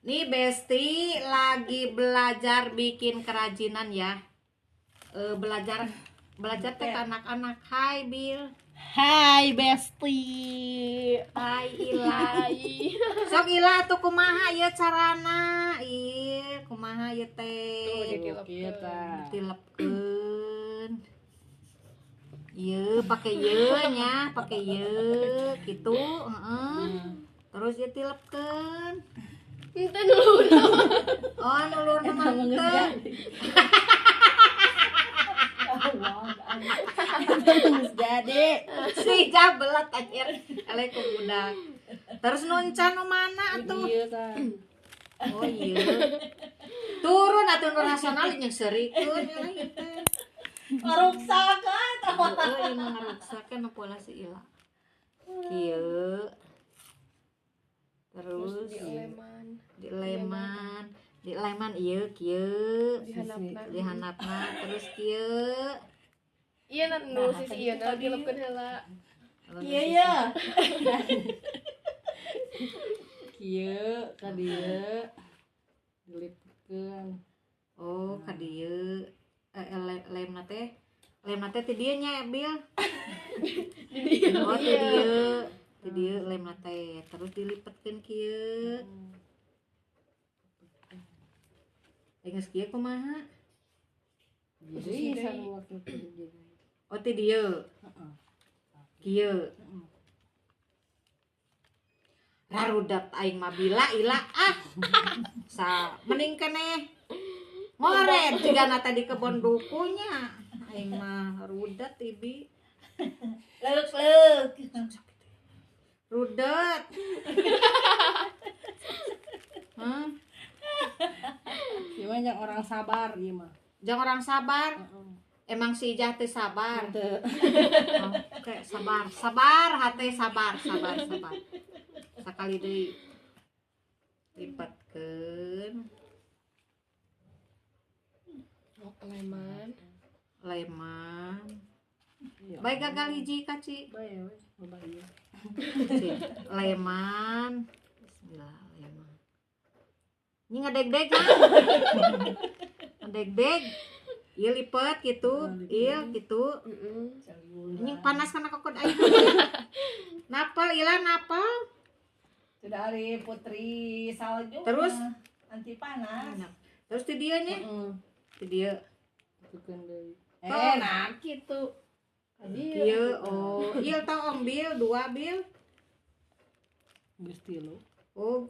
Nih Besti lagi belajar bikin kerajinan ya. Belajar belajar teh anak-anak. Hai Bil. Hai Besti. Hai Ila. Sok Ila tuh kumaha ieu carana? Ih, kumaha ieu teh? Ditilepkeun. Ieu pake ieu nya, pake ieu kitu, heeh. Terus ieu tilepkeun. Ente nulur. Oh, nulur mah teu. Jadi si jabelat anjir eleh ku budak. Terus nuncan nu mana atuh? Ieu tah. Oh iya. Turun atuh nu nasional jeung seurikeun ieu teh. Ngaruksakeun tah. Heeh, ieu mah ngaruksakeun pola si Ila. Kieu. Terus dileman ieu kieu dihandapna terus kieu. Iya nu sisi ieu na dilepkeun heula. Iya ya. Kieu ka dieu dilipkeun. Oh, ka dieu lemna teh ti dieu nya Bil. Di dieu. Oh, ti dieu. Ti dieu lemna teh terus dilipetkeun kieu. Geus kieu kumaha? Jadi sarua kitu. Oh, ti dieu. Heeh. Kieu. Rarudat aing mah bila ila ah. Sa mending keneh ngoret jigana teh di kebon dukunya. Aing mah rudat ibi. Leuk-leuk. Rudet. Hah? Ieu mah jang orang sabar ieu mah. Jang orang sabar. Emang si Ijah teh sabar. Oh, oke, sabar. Sabar hate sabar, sabar, sabar. Sakali deui. Lipatkeun. Oh, leman. Leman. Baik gagal hiji kaci. Bae we, loba ieu. Leman. Bismillah, leman. Ini ngedeg-deg kan? Ngedeg-deg. Ieu lipet gitu, ieu gitu. Ini panas karena kokod aing. Napal Ila napal. Sudah ari putri salju. Terus anti panas. Terus ti dieu nya. Ti dieu. Tukeun deui. Nah kitu. Kieu oh, ieu tah om bil 2 bil. Geus 3. Oh.